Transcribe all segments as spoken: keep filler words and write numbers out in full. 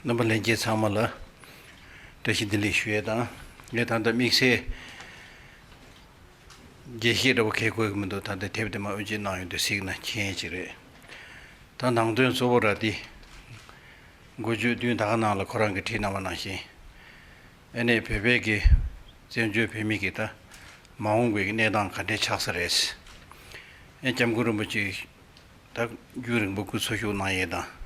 རྣམ་པ་ལྷན་རྒྱས་ཚང་མ་ལ་བཀྲ་ཤིས་བདེ་ལེགས་ཞུ་ཡས་དང་། ངས་ད་ལྟ་དམིགས་བསལ་དགྱེས་བཞེས་འདྲ་བོ་གང་ཡང་དགོས་ཀྱི་མི་འདུག་ད་ལྟ་དེབ་དེ་མར་དབུ་འབྱེད་གནང་ཡོང་དུས་གཟིགས་ན་མཁྱེན་ཡས་ཅིག་རེད། ད་ནང་དོན་གཙོ་བོ་ར་དེ། འགོ་བརྗོད་བདུན་ད་ག་ནང་ལ་ཁོ་རང་གིས་བྲིས་གནང་བ་ནང་བཞིན། ཨ་ནི་བོད་པའི་གི་བཙན་བྱོལ་བོད་མི་གི་ད་མ་འོངས་པའི་གི་གནས་སྟངས་ག་འདྲས་ཆགས་ས་རེད། ཨ་ནི་སྐྱབས་མགོན་རིན་པོ་ཆེ་ད་རྒྱུན་རིང་པོ་སྐུ་འཚོ་བཞུགས་གནང་ཡས་དང་།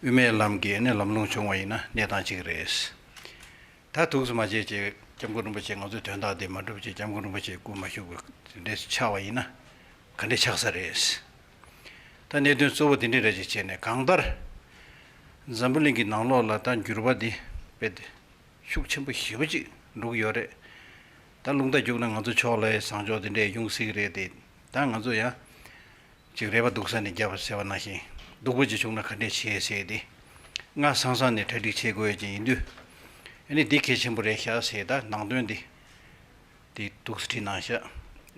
དབུ་མའི་ལམ་གྱི་ཨ་ནི་ལམ་ལྷོང་བྱུང་བ་ཡིན་ན་གནས་སྟངས་གཅིག་རེད། ད་འདུག་སེ་མ་བྱས་ཅིག་སྐྱབས་མགོན་རིན་པོ་ཆེ་ང་ཚོའི་དོན་དག་དེ་མ་འགྲུབ་ཅིག་སྐྱབས་མགོན་རིན་པོ་ཆེ་སྐུ་མ་བཞུགས་པ་དེ་འདྲས་ཆགས་པ་ཡིན་ན་ག་འདྲས་ཆགས་ས་རེད། ད་གནད་དོན་གཙོ་བོ་དེ་འདྲས་རེད་ཅེས་བྱས་ནས་གང་ལྟར། འཛམ་བུ་གླིང་གི་ནང་ལོགས་ལ་ད་འགྱུར་བ་འདི་དཔེ་དེ་ཤུགས་ཆེན་པོ་ཞེ་པོ་ཅིག་འགྲོ་གི་ཡོད་རེད། ད་རླུང་རྟ་རྒྱུག་ན་ང་ཚོ་ཕྱོགས་ལ་བཟང་ཕྱོགས་དེ་འདྲས་ཡོང་སྲིད་ཀྱི་རེད་དེ། ད་ང་ཚོ་ཡང་ཅིག་རེ་བ་སྡུག་ས་ནས་བརྒྱབ་ཟེར་བ་ནང་བཞིན་སྡུག་པོ་ཅིག་བྱུང་ན་ག་འདྲས་བྱེད་ཟེར་དེ་སྔ་སང་སང་ནས་གྲ་སྒྲིག་བྱེད་དགོས་ཡ་ཅིག་ཡིན་དུས། ཨ་ནི་འདི་གལ་ཆེན་པོ་རེད་ཤག་ཟེར་ད་ནང་དོན་འདི། དེ་འདུག་སེ་བྲིས་གནང་ཤག་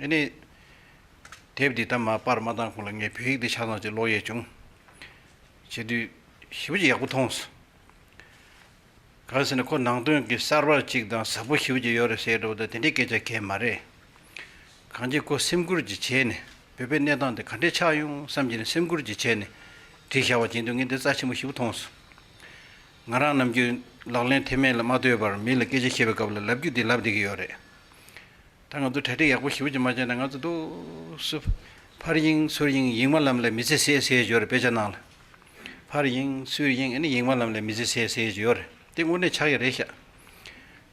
ཨ་ནི། དེབ་འདི་ད་མར་པར་མ་བཏང་གོང་ལ་ངས་བོད་ཡིག་འདི་ཆ་ཚང་ཅིག་ཀློག་ཡས་བྱུང་། བྱེད་དུས་ཞེ་པོ་ཅིག་ཡག་པོ་མཐོང་སོང་། གང་ཟེར་ན་ཁོ་ནང་དོན་གྱི་གསར་པ་ཅིག་དང་ཟབ་པོ་ཞེ་པོ་ཅིག་ཡོད་རེད་ཟེར་འགྲོ་བ་དང་དེ་འདྲའི་སྐད་ཆ་གང་ཡང་མ་རེད། གང་ཅི་ཁོ་སེམས་ཁུར་ཅིག་བྱས་ནས་བོད་པའི་གནས་སྟངས་འདི་ག་འདྲས་ཆགས་ཡོང་བསམ་གྱི་ནས་སེམས་ཁུར་ཅིག་བྱས་ནས་བྲིས་བཞག་པ་ཅིག་འདུག་ངས་འདི་རྩ་ཆེན་པོ་ཞེ་པོ་མཐོང་སོང་། ང་རང་ནམ་རྒྱུན་ལག་ལེན་ཐེབས་མེད་ལ་མ་ལྟོས་པར་མི་ལ་སྐད་ཆ་བཤད་པའི་སྐབས་ལ་ལབ་རྒྱུ་འདི་ལབ་བསྡད་ཀྱི་ཡོད་རེད། ད་ང་ཚོ་གྲ་སྒྲིག་ཡག་པོ་ཞེ་པོ་ཅིག་མ་བྱས་ན་ང་ཚོ་འདུག་སེ་ཕར་ཡེངས་ཚུར་ཡེངས་ཡེངས་མ་ལམ་ལ་མི་ཚེ་ཟད་ཟེར་ཡོད་རེད་དཔེ་ཆ་ནང་ལ། ཕར་ཡེངས་ཚུར་ཡེངས་ཨ་ནི་ཡེངས་མ་ལམ་ལ་མི་ཚེ་ཟད་ཟེར་ཡོད་རེད་དེ་དངོས་གནས་ཆགས་ཀྱི་རེད་ཤག་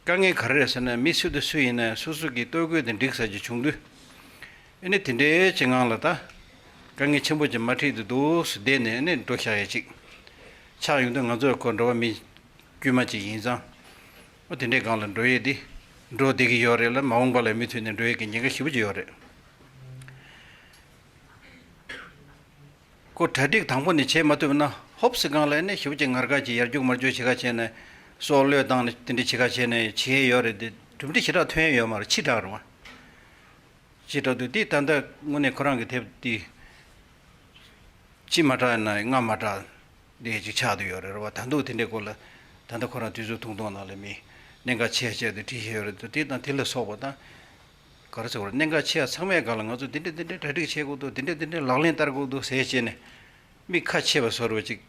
དཀའ་ངལ་ག་རེ་རེད་ཟེར་ན་མི་སུ་དང་སུ་ཡིན་ན་སོ་སོ་གི་ལྟོ་གོས་དེ་འགྲིག་ས་ཅིག་བྱུང་དུས། ཨ་ནི་དེ་འདྲའི་ཅིག་ངང་ལ་ད་དཀའ་ངལ་ཆེན་པོ་ཅིག་མ་འཕྲད་དུས་འདུག་སེ་བསྡད་ནས་ཨ་ནི་འགྲོ་བཞག་ཡ་ཅིག་ཆགས་ཡོང་དུས་ང་ཚོས་ཁོ་འགྲོ་བ་མི་དཀྱུས་མ་ཅིག་ཡིན་ཙང་། ཨོ་དེ་འདྲའི་སྒང་ལ་འགྲོ་ཡས་འདི་འགྲོ་བསྡད་ཀྱི་ཡོད་རེད་ལ་མ་འོངས་པ་ལ་མུ་མཐུད་ནས་འགྲོ་ཡས་ཀྱི་ཉེན་ཁ་ཞེ་པོ་ཅིག་ཡོད་རེད། ཁོ་གྲ་སྒྲིག་དང་པོ་ནས་བྱེད་མ་ཐུབ་ན་ཧོབ་སེ་སྒང་ལ་ནས་ཞེ་པོ་ཅིག་ངར་ཁ་ཅིག་ཡར་རྒྱུག་མར་རྒྱུག་བྱེད་ཁ་བྱས་ནས་སྲོག་བློས་བཏང་ནས་དེ་འདྲ་བྱེད་ཁ་བྱས་ནས་བྱེད་ཡས་ཡོད་རེད་དེ་གྲུབ་འབྲས་ཞེ་དྲག་ཐོན་ཡས་ཡོད་མ་རེད་ཕྱི་དྲགས་རེད་བ། ཕྱི་དྲགས་དུས་འདི་ད་ལྟ་དངོས་གནས་ཁོ་རང་གི་དེབ་འདི་ཕྱི་མ་དྲགས་ན་སྔ་མ་དྲགས། དེ་ཅིག་ཆགས་བསྡད་ཡོད་རེད་བ། ད་དུང་དེ་འདྲའི་སྐོར་ལ་ད་ལྟ་ཁོ་རང་དུས་ཚོད་ཐུང་ཐུང་ནང་ལ་མི་གནད་འགག་ཆེ་ཆེ་དེ་བྲིས་བཞག་ཡོད་རེད་འདུག་དེ་དང་དེ་ལ་སོགས་པ་དང་། ག་རེ་ཟེར་དགོས་རེད་གནད་འགག་ཆེ་ཡ་ཚང་མའི་སྒང་ལ་ང་ཚོ་དེ་འདྲ་དེ་འདྲ་གྲ་སྒྲིག་བྱེད་དགོས་འདུག་དེ་འདྲ་དེ་འདྲ་ལག་ལེན་བསྟར་དགོས་འདུག་ཟེར་བྱས་ནས་མི་ཁ་ཕྱེ་བ་བཟོ་འདྲ་བ་ཅིག་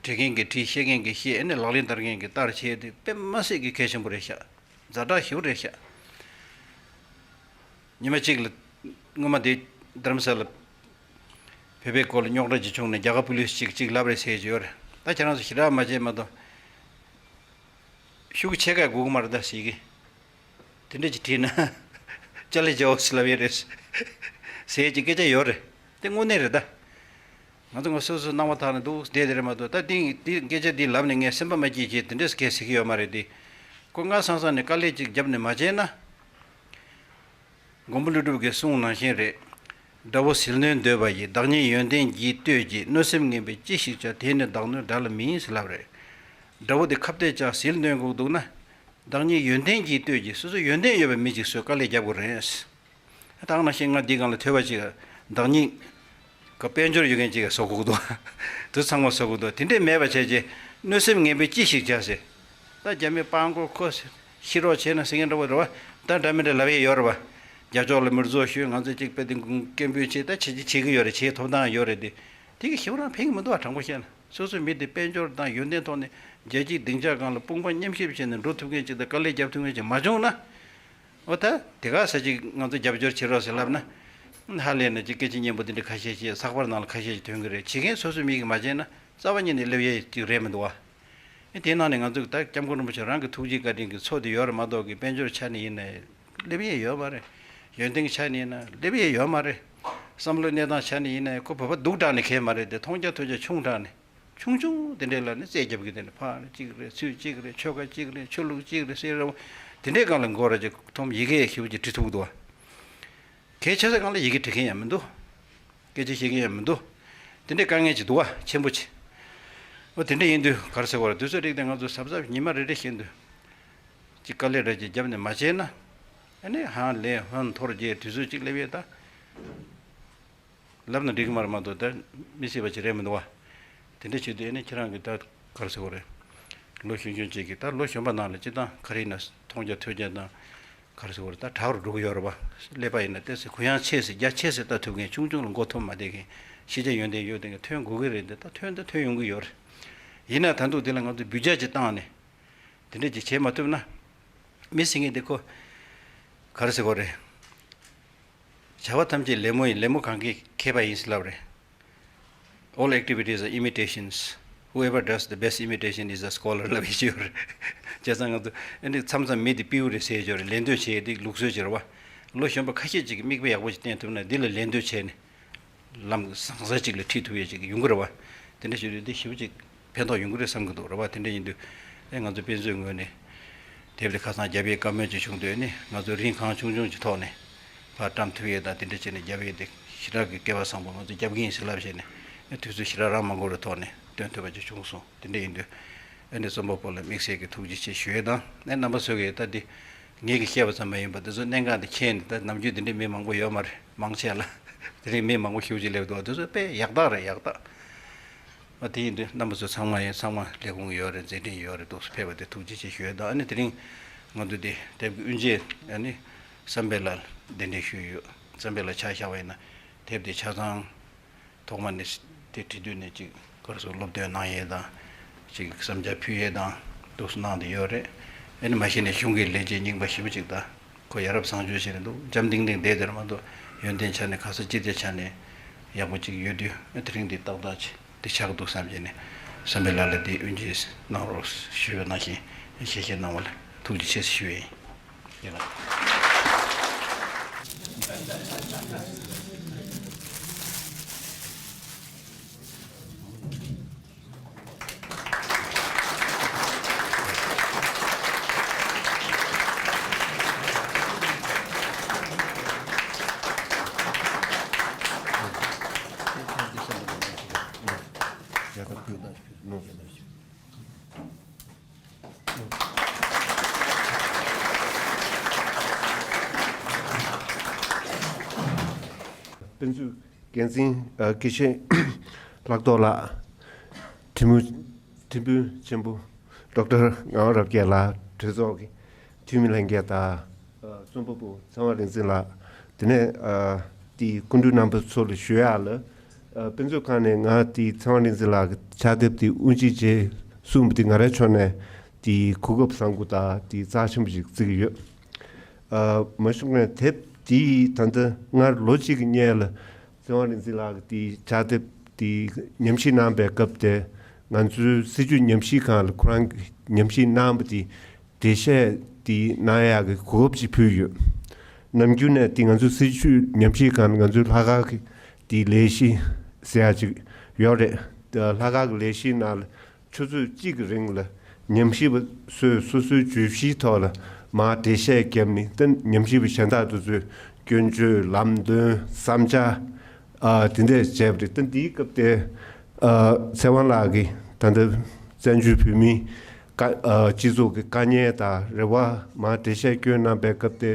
བྲིས་མཁན་གྱིས་བྲིས་བཤད་མཁན་གྱིས་བཤད་ཨ་ནི་ལག་ལེན་བསྟར་མཁན་གྱིས་བསྟར་བྱས་དེ་དཔེ་མ་སྲིད་ཀྱི་གལ་ཆེན་པོ་རེད་ཤག་ཛ་དྲག་ཞེ་པོ་རེད་ཤག་ཉི་མ་གཅིག་ལ་སྔོན་མ་དེ་རྡ་རམ་ས་ལ་བོད་པའི་སྐོར་ལ་རྙོག་དྲ་ཅིག་བྱུང་ནས་རྒྱ་གར་པུ་ལིས་ཅིག་ཅིག་ལབ་རེད་ཟེར་གྱི་ཡོད་རེད། ད་ཁྱེད་རང་ཚོ་ཞེ་དྲག་མ་བྱེད་མ་གཏོགས་ཤུགས་ཆེ་ག་དགོས་ཀྱི་མ་རེད་ད་ཟེར་གི་དེ་འདྲ་ཅིག་བྲིས་ན་ཅ་ལེ་ཇའོ་སི་ལབ་ཡས་རེད་ཟེར་གྱི་སྐད་ཆ་ཡོད་རེད། དེ་དངོས་གནས་རེད་ད། ང་ཚོ་ང་སོ་སོ་སྣང་བ་དག་ནས་འདུག་བསྡད་དེ་རེད་མ་གཏོགས་ད་ཏིང་འདི་སྐད་ཆ་འདི་ལབ་ནས་ངས་སེམས་པ་མ་སྐྱིད་ཀྱི་དེ་འདྲས་སྐད་ཟེར་གྱི་ཡོད་མ་རེད་དེ། ཁོ་སྔ་སང་སང་ནས་དཀའ་ལས་ཅིག་བརྒྱབ་ནས་མ་བྱས་ན། མགོན་པོ་ཀླུ་སྒྲུབ་ཀྱི་གསུང་ནང་བཞིན་རེད། དགྲ་བོ་ཟིལ་གནོན་འདོད་པ་ཡིས། བདག་ཉིད་ཡོན་ཏན་གྱིས་བསྟོད་ཀྱི། གནོད་སེམས་ངན་པས་ཅི་ཞིག་བྱ། དེས་ནི་བདག་གནོད་དགྲ་ལ་མིན་ཟེར་ལབ་རེད། དགྲ་བོ་དེ་ཁ་གཏད་བཅག་ཟིལ་གནོན་དགོས་འདུག་ན། བདག་ཉིད་ཡོན་ཏན་གྱིས་བསྟོད་ཀྱི་སོ་སོ་ཡོན་ཏན་ཡོད་པའི་མི་ཅིག་བཟོས་དཀའ་ལས་རྒྱབ་དགོས་རེད། ད་ག་ནང་བཞིན་ང་འདི་སྒང་ལ་ཐོས་པ་ཅིག་བདག་ཉིད་ཀྱི་དཔལ་འབྱོར་ཡོད་མཁན་ཅིག་བཟོ་དགོས་འདུག་དུ་ཚང་མ་བཟོ་དགོས་འདུག་དེ་འདྲས་མེད་པ་བྱས་རྗེས་གནོད་སེམས་ངན་པས་ཅི་ཞིག་བྱ་ཟེར། ད་རྒྱ་མི་སྤྲང་པོ་ཁོ་ཤི་རོགས་བྱས་ན་ཟེར་མཁན་འདྲ་བོ་རེད་བ། ད་འདྲ་མི་འདྲ་ལབ་ཡས་ཡོད་རེད་བ། རྒྱ་ཕྱོགས་ལ་མིར་བཟོ་ཞུས་ང་ཚོས་ཅིག་དཔེ་དེ་སྐད་འབོད་བྱས་ད་བྱེད་ཀྱི་བྱེད་ཀྱི་ཡོད་རེད་བྱེད་ཐོབ་ཐང་ཡོད་རེད་དེ། དེ་གི་ཞེ་པོ་རང་ཕན་གྱི་མི་འདུག་བ་དྲང་པོ་བཤད་ན། སོ་སོའི་མི་དེ་དཔལ་འབྱོར་དང་ཡོན་ཏན་ཐོག་ནས་རྒྱལ་སྤྱིའི་སྡིངས་ཆ་སྒང་ལ་དཔུང་པ་མཉམ་གཤིབ་བྱས་ནས་འགྲོ་ཐུབ་མཁན་ཅིག་དང་དཀའ་ལས་རྒྱབ་ཐུབ་མཁན་ཅིག་མ་བྱུང་ན། འོ་ད་དེ་ག་ས་ཅིག་ང་ཚོ་རྒྱབ་སྐྱོར་བྱེད་རོགས་ཟེར་ལབ་ན། ཧ་ལས་ནས་ཅིག་སྐད་ཆ་སྙན་པོ་འདི་འདྲ་ཁ་ཤས་ཤིག་ཚགས་པར་ནང་ལ་ཁ་ཤས་ཤིག་ཐོན་གི་རེད། བྱེད་མཁན་སོ་སོའི་མི་གིས་མ་བྱས་ན་རྩ་བ་ཉིད་ནས་སླེབས་ཡས་ཅིག་རེད་མི་འདུག་བ། ཨེ་དེའི་ནང་ནས་ང་ཚོ་ད་སྐྱབས་མགོན་རིན་པོ་ཆེ་རང་གི་ཐུགས་རྗེ་བཀའ་དྲིན་གྱི་ཚོགས་དེ་ཡོད་རེད་མ་གཏོགས་ཀྱི་དཔལ་འབྱོར་ཆ་ནས་ཡིན་ནའི་སླེབས་ཡས་ཡོད་མ་རེད། ཡོན་ཏན་གྱི་ཆ་ནས་ཡིན་ན་སླེབས་ཡས་ཡོད་མ་རེད། བསམ་བློའི་གནས་སྟངས་ཆ་ནས་ཡིན་ནའི་ཁོ་བོད་པ་སྡུག་དྲགས་ནས་གས་མ་རེད་དེ་མཐོང་རྒྱ་ཐོས་རྒྱ་ཆུང་དྲགས་ནས། ཆུང་ཆུང་དེ་འདྲས་ལ་ནི་རྩོད་རྒྱབ་ཀྱི་དེ་འདྲ་ཕར་གཅིག་རེད་ཚུར་གཅིག་རེད་ཆོལ་ཁ་གཅིག་རེད་ཆོས་ལུགས་གཅིག་རེད་ཟེར་རེད་བ། དེ་འདྲས་སྒང་ལ་མགོ་ར་ཅིག་འཐོམ་ཡི་གེ་ཞེ་པོ་ཅིག་བྲི་ཐུབ་ཀྱི་འདུག་བ། གལ་ཆེ་ས་སྒང་ལ་ཡི་གེ་འབྲི་མཁན་ཡང་མི་འདུག་སྐད་ཆ་བཤད་མཁན་ཡང་མི་འདུག་དེ་འདྲས་དཀའ་ངལ་ཅིག་འདུག་བ་ཆེན་པོ་ཅིག་འོ་དེ་འདྲས་ཡིན་དུས་ག་རེ་ཟེར་དགོས་རེད་དུས་ཚོད་རིགས་དེ་ང་ཚོ་གཟབ་གཟབ་ཉི་མ་རེ་རེ་བཞིན་དུ་ཅིག་དཀའ་ལས་ར་ཅིག་བརྒྱབ་ནས་མ་བྱས་ན་ཨ་ནི་ཧང་ལས་ཧོན་འཐོར་རྗེས་དུས་ཚོད་ཅིག་སླེབས་ཡས་ད། ལབ་ན་འགྲིག་གི་མ་རེད་མ་གཏོགས་ད་མི་སྲིད་པ་ཅིག་རེད་མི་འདུག་བ། དེ་འདྲ་བྱེད་དུས་ཨ་ནི་ཁྱེད་རང་གིས་ད་ག་རེ་ཟེར་དགོས་རེད། ལོ་གཞོན་གཞོན་ཅིག་གིས་ད་ལོ་གཞོན་པ་ནང་ལ་སྤྱིར་བཏང་ག་རེ་ཡིན་ན་མཐོང་རྒྱ་ཐོས་རྒྱ་དང་ག་རེ་ཟེར་དགོས་རེད། ད་དྲག་རུ་འགྲོ་གི་ཡོད་རེད་པ། སླེབས་པ་ཡིན་ན་ཏོག་ཙམ་གུ་ཡངས་ཆེ་ཟེར། རྒྱ་ཆེ་ཟེར་ལྟ་ཐུབ་མཁན། ཆུང་ཆུང་ལ་མགོ་འཐོམ་མ་བསྡད་མཁན། ཤེས་བྱ་ཡོན་ཏན་ཡོད་མཁན་ཐོན་དགོས་ཀྱི་རེད། འདི་ད་ཐོན་ད་ཐོན་ཡོང་གི་ཡོད་རེད། ཡིན་ན་ད་དུང་འདི་ལ་ང་ཚོས་འབུད་རྒྱག་ཅིག་བཏང་ནས་དེ་འདྲ་ཅིག་བྱེད་མ་ཐུབ་ན། མི་ཟེར་མཁན་དེ་ཁོ་ག་རེ་ཟེར་དགོས་རེད། བྱ་བ་ཐམས་ཅད་ལད་མོ་ཡིན། ལད་མོ་གང་གིས་མཁས་པ་ཡིན་ཟེར་ལབ་རེད། All activities are imitations. Whoever does the best imitation is a scholar ལབ་ཡོད་རེད། བྱས་ཙང་ང་ཚོ་ཨ་ནི་མཚམས་མཚམས་མི་དེ་སྤྲེའུ་རེད་ཟེར་ཡོད་རེད། ལད་ཟློས་བྱེད་ཡས་དེ་ལུགས་སྲོལ་ཅིག་རེད་པ། ལོ་གཞོན་པ་ཁ་ཤས་ཅིག་གིས་མིག་དཔེ་ཡག་པོ་ཅིག་བསྟན་ཐུབ་ན་འདི་ལ་ལད་ཟློས་བྱས་ནས་ལམ་བཟང་ས་ཅིག་ལ་ཁྲིད་ཐུབ་ཡས་ཅིག་ཡོང་གི་རེད་པ། དེ་འདྲ་བྱེད་དུས་འདི་ཞེ་པོ་ཅིག་ཕན་ཐོགས་ཡོང་གི་རེད་བསམ་གྱི་འདུག་རེད་པ། དེ་འདྲ་ཡིན་དུས་ཨེ་ང་ཚོ་དཔེ་མཛོད་ངོས་ནས་དེབ་དེ་ཁ་སང་རྒྱབ་ཡས་བཀའ་མོལ་ཅིག་བྱུང་དུས་ཨ་ནི་ང་ཚོ་རིན་གང་ཆུང་ཆུང་གི་ཐོག་ནས་ཕར་བཀྲམ་ཐུབ་ཡས་དང་དེ་འདྲ་བྱས་ནས་རྒྱབ་ཡས་དེ་ཞེ་དྲག་གི་སྐལ་བ་བཟང་པོ། ང་ཚོ་རྒྱབ་ཀྱི་ཡིན་ཟེར་ལབ་བྱས་ནས་ཨེ་དུས་ཚོད་ཞེ་དྲག་རང་མ་འགོར་བའི་ཐོག་ནས་སྟོན་ཐུབ་པ་ཅིག་བྱུང་སོང་། དེ་འདྲ་ཡིན་དུས་ཨ་ནི་རྩོམ་པ་པོ་ལ་དམིགས་བསལ་གྱི་ཐུགས་རྗེ་ཆེ་ཞུ་ཡས་དང་། ཨེ་རྣམ་པ་ཚོ་གིས་ད་འདི་ངེད་ཀྱིས་བཤད་པ་ཙམ་མ་ཡིན་པར་དེ་ཚོ་གནད་འགག་འདི་མཁྱེན་ནས། ད་ནམ་རྒྱུན་དེ་འདྲའི་མི་མང་པོ་ཡོད་མ་རེད། མང་ཆེ་ལ་དེ་རིང་མི་མང་པོ་ཞེ་པོ་ཅིག་སླེབས་འདུག་དེ་ཚོ་དཔེ་ཡག་རྟགས་རེད། ཡག་རྟགས། ཨ་དེ་ཡིན་དུས་རྣམ་པ་ཚོ་ཚང་མ་ཡིན། ཚང་མ་ལས་ཁུངས་ཡོད་རེད། མཛད་འཕྲིན་ཡོད་རེད། འདུག་སེ་ཕེབས་པ་དེ་ཐུགས་རྗེ་ཆེ་ཞུ་ཡས་དང་། ཨ་ནི་དེ་རིང་ང་ཚོ་དེ་དེབ་ཀྱི་དབུ་འབྱེད་ཨ་ནི་བསམ་འཕེལ་ལགས་གདན་འདྲེན་ཞུས་ཡོད། བསམ་འཕེལ་ལགས་ཆ་བཞག་པ་ཡིན་ན་དེབ་དེ་ཆ་ཚང་ཐོག་མ་ནས་དེ་བྲིས་དུས་ནས་ཅིག་ག་རེ་ཟེར། སློབ་སྟོན་གནང་ཡས་དང་། ཅིག་བསམ་འཆར་ཕུལ་ཡས་དང་འདུག་སེ་གནང་བསྡད་ཡོད་རེད། ཨ་ནི་མ་གཞི་ནས་གཞུང་གི་ལས་བྱེད་རྙིང་པ་ཞེ་པོ་ཅིག་དང་། ཁོ་ཡ་རབས་བཟང་སྤྱོད་བྱས་ནས་འདུག་འཇམ་ཐིང་ཐིང་བསྡད་དེར་མ་གཏོགས་ཡོན་ཏན་ཆ་ནས་ག་ས་ཅི་ལྟའི་ཆ་ནས་ཡག་པོ་ཅིག་ཡོད་དུས། ཨ་དེ་རིང་འདི་ཏག་ཏག་ཅིག་འདི་ཆགས་འདུག་བསམ་བྱས་ནས་བསམ་འཕེལ་ལགས་ལ་འདི་དབུ་འབྱེད་གནང་རོགས་ཞུས་པ་ནང་བཞིན་ཞལ་བཞེས་གནང་བ་ལ་ཐུགས་རྗེ་ཆེ་ཞུ་ཡས་ཡིན། ཡིན་ལ། དཔེ་མཛོད་འགན་འཛིན་ཨ་དགེ་བཤེས་ལྷག་རྡོར་ལགས། ཁྲིམས་ཁྲིམས་དཔོན་ཆེན་པོ་ཌོག་ཊར་ངག་དབང་རབ་རྒྱས་ལགས། གྲོས་ཚོགས་ཀྱི་འཐུས་མི་ལྷན་རྒྱས་དང་། ཨ་རྩོམ་པ་པོ་ཚེ་དབང་རིག་འཛིན་ལགས། དེ་ནས་ཨ་དེའི་སྐུ་མགྲོན་རྣམ་པ་ཚོ་ལ་ཞུ་ཡག་ལ། ཨ་དཔེ་མཛོད་ཁང་ནས་ང་དེའི་ཚེ་དབང་རིག་འཛིན་ལགས་ཀྱི་ཕྱག་དེབ་དེ་དབུ་འབྱེད་བྱས་གསུངས་པ་དེ་ང་རའི་ཕྱོགས་ནས་དེའི་གོ་སྐབས་བཟང་པོ་དང་དེའི་རྩ་ཆེན་པོ་ཞིག་བརྩི་གི་ཡོད། ཨ་མ་གཞི་ནས་དེབ་དེའི་ད་ལྟ་སྔར་ལོ་གཅིག་གི་སྔོན་ལ་ཚེ་དབང་རིག་འཛིན་ལགས་ཀྱིས་དེའི་ཕྱག་དེབ་དེའི་ཉམས་ཞིབ་གནང་པའི་སྐབས་དེ། ང་ཚོའི་སྲིད་བྱུས་ཉམས་ཞིབ་ཁང་ལ་ཁོ་རང་གིས་ཉམས་ཞིབ་གནང་པ་དེ་འགྲེལ་བཤད་དེ་གནང་ཡག་གི་གོ་སྐབས་ཅིག་ཕུལ་ཡོད། ནམ་རྒྱུན་ནས་དེ་ང་ཚོའི་སྲིད་བྱུས་ཉམས་ཞིབ་ཁང་ལ་ང་ཚོའི་ལྷག་དཀར་གྱི་དེའི་ལས་གཞི་ཟེར་ཡག་ཅིག་ཡོད་རེད། དེ་ལྷག་དཀར་གྱི་ལས་གཞིའི་ནང་ལ་ཆུ་ཚོད་གཅིག་གི་རིང་ལ་ཉམས་ཞིབ་པ་ཚོས་སོ་སོའི་བརྗོད་གཞིའི་ཐོག་ལ་མར་འགྲེལ་བཤད་བརྒྱབ་ནས། དེ་ཉམས་ཞིབ་པ་གཞན་དག་དེ་ཚོས་སྐྱོན་བརྗོད། ལམ་སྟོན། བསམ་འཆར། ཨ་དེ་འདྲས་བྱས་པ་རེད། ད་འདིའི་སྐབས་དེ་ཨ་ཚེ་དབང་ལགས་ཀྱིས་ད་ལྟ་བཙན་བྱོལ་བོད་མིའི་བཀའ་ཨ་སྤྱི་ཚོགས་ཀྱི་དཀའ་ངལ་དང་རེ་བ་མར་འགྲེལ་བཤད་སྐྱོན་གནང་པའི་སྐབས་དེ།